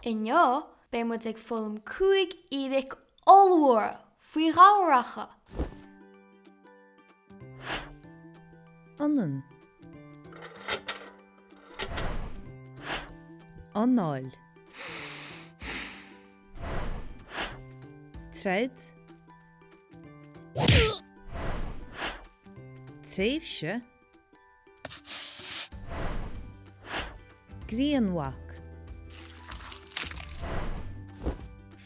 Inniu, beidh muid ag foghlaim 5 fhíric ollmhóra faoi ghabharacha! Ionann. Anáil. Troid. Tréimhse. Grianbhac.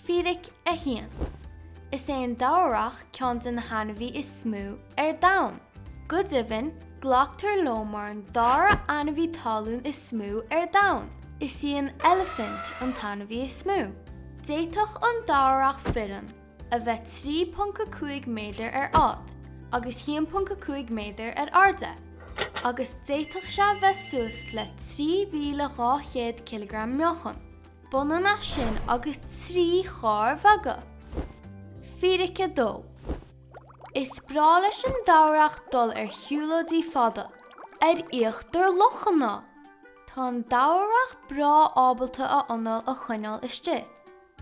Fíric 1. Is é an dobhareach ceann de na hainmhí is mó ar domhan. Go deimhin, glactar leo mar an dara ainmhí talún is mó ar domhan. Is í an eilifint an t-ainmhí is mó. D'fhéadfadh an dobhareach fireann a bheith 3.5 méadar ar fhad agus 1.5 méadar ar airde, agus d'fhéadfadh sé a bheith suas le 3,200 cileagram meáchain. B'ionann é sin agus 3 charr bheaga! Fíric 2. Is breá leis an dobhareach dul ar shiúlóidí fada ar íochtar lochanna! Tá an dobhareach breá ábalta a anáil a choinneáil istigh.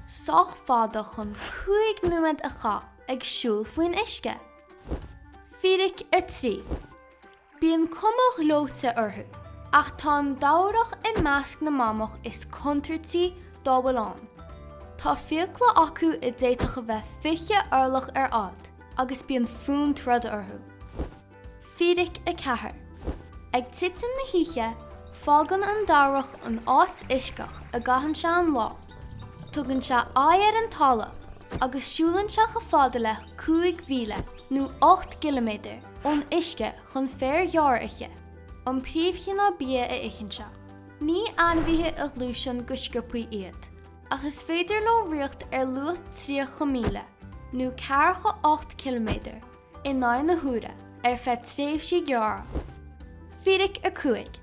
sách fada chun 5 nóiméad a chaith ag siúl faoin uisce. Fíric 3. Bíonn cuma ghleoite orthu, ach tá an dobhareach i measc na mamach is contúirtí dá bhfuil ann. Tá fiacla acu a d'fhéadfadh a bheith 20 orlach ar fhad agus bíonn fonn troda orthu. Fíric 4. Ag titim na hoíche, fágann an dobhareach an áit uisceach a gcaitheann sé an lá, tugann sé aghaidh ar an talamh agus siúlann sé chomh fada le 5 mhíle, nó 8 gciliméadar, ón uisce chun féar gearr a ithe, an príomhchineál bia a itheann sé. Ní ainmhithe a ghluaiseann go sciobtha iad, ach is féidir leo ritheacht ar luas 30 míle, nó 48 ciliméadar, in aghaidh na huaire ar feadh tréimhsí gearra. Fíric 5.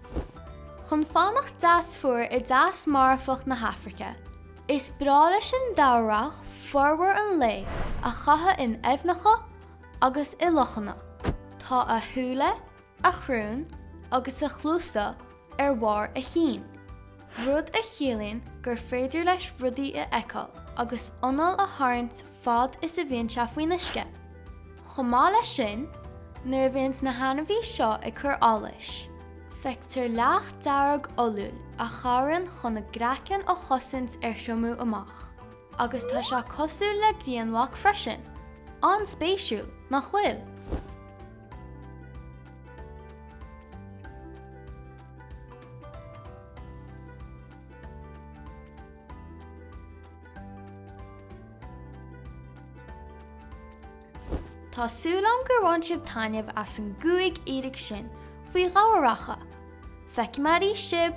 Chun fanacht deas fuar i dteas marfach na hAfraice, is breá leis an dobhareach formhór an lae a chaitheamh in aibhneacha agus i lochanna. Tá a shúile, a shrón agus a chluasa ar bharr a chinn, rud a chiallaíonn gur féidir leis rudaí a fheiceáil agus anáil a tharraingt fad is a bhíonn sé faoin uisce. Chomh maith leis sin, nuair a bhíonns na hainmhí seo ag cur allais, feictear leacht dearg olúil a chabhraíonn chun a gcraiceann a chosaint ar thriomú amach. Agus tá sé cosúil le grianbhac freisin! An-spéisiúil, nach bhfuil? Tá súil agam gur bhain sibh taitneamh as an gcúig fhíric sin faoi ghabharacha. Feicfidh mé arís sibh!